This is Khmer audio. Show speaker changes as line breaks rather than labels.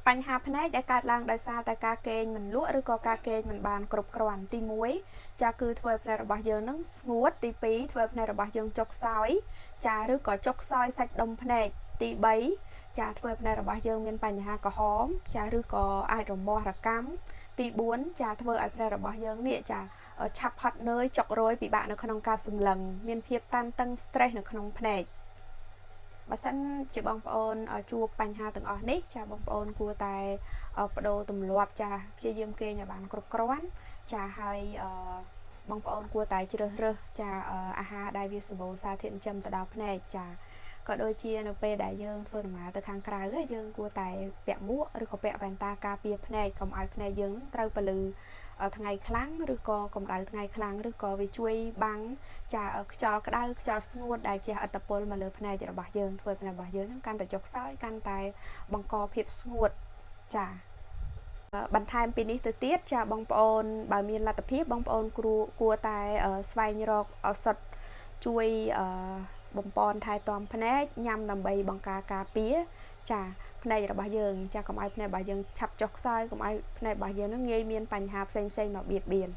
បញ្ហាភ្នែកដែលកើតឡើងដោយសារតែការគេងមិនលក់ឬក៏ការគេងមិនបានគ្រប់គ្រាន់ទី1ចាគឺធ្វើឲ្យភ្នែករបស់យើងនឹងស្ងួតទី2ធ្វើឲ្យភ្នែករបស់យើងចុះខ្សោយចាឬក៏ចុះខ្សោយសាច់ដុំភ្នែកទី3ចាធ្វើឲ្យភ្នែករបស់យើងមានបញ្ហាក្រហមចាឬក៏អាចរមាស់រកាំទី4ចាធ្វើឲ្យភ្នែករបស់យើងនេះចាឆាប់ហត់នឿយចុករយពិបាកនៅក្នុងការសម្លឹងមានភាពតានតឹង stress នៅក្នុងភ្នែកបើសិនជាបងប្អូនជួបបញ្ហាទាំងអស់នេះចាបងប្អូនគួរតែប្ដូរទម្លាប់ចាព្យាយាមគេងឲ្យបានគ្រប់គ្រាន់ចាហើយបងប្អូនគួរតែជ្រើសរើសចាអាហារដែលវាសម្បូរសារធាតុចិញ្ចឹមទៅដល់ភ្នែកចាក៏ដូចជានៅពេលដែលយើងធ្វើដំណើរទៅខាងក្រៅយើងគួរតែពាក់មួកឬក៏ពាក់វ៉ែនតាការពារភ្នែកកុំឲ្យភ្នែកយើងត្រូវពន្លឺថ្ងៃខ្លាំងឬក៏កម្ដៅថ្ងៃខ្លាំងឬក៏វាជួយបាំងចាខ្យល់ក្តៅខ្យល់ស្ងួតដែលជះឥទ្ធិពលមកលើភ្នែករបស់យើងធ្វើឲ្យភ្នែករបស់យើងនឹងកាន់តែចុះខ្សោយកាន់តែបង្កភាពស្ងួតចាបន្ថែមពីនេះទៅទៀតចាបងប្អូនបើមានលទ្ធភាពបងប្អូនគ្រូគួរតែស្វែងរកឱសថជួយបំពន់ថែទាំភ្នែកញ៉ាំដើម្បីបង្ការការពារចាភ្នែករបស់យើងចាកុំឲ្យភ្នែករបស់យើងឆាប់ចុះខ្សោយកុំឲ្យភ្នែករបស់យើងនឹងងាយមានបញ្ហាផ្សេងផ្សេងមកបៀតបៀន។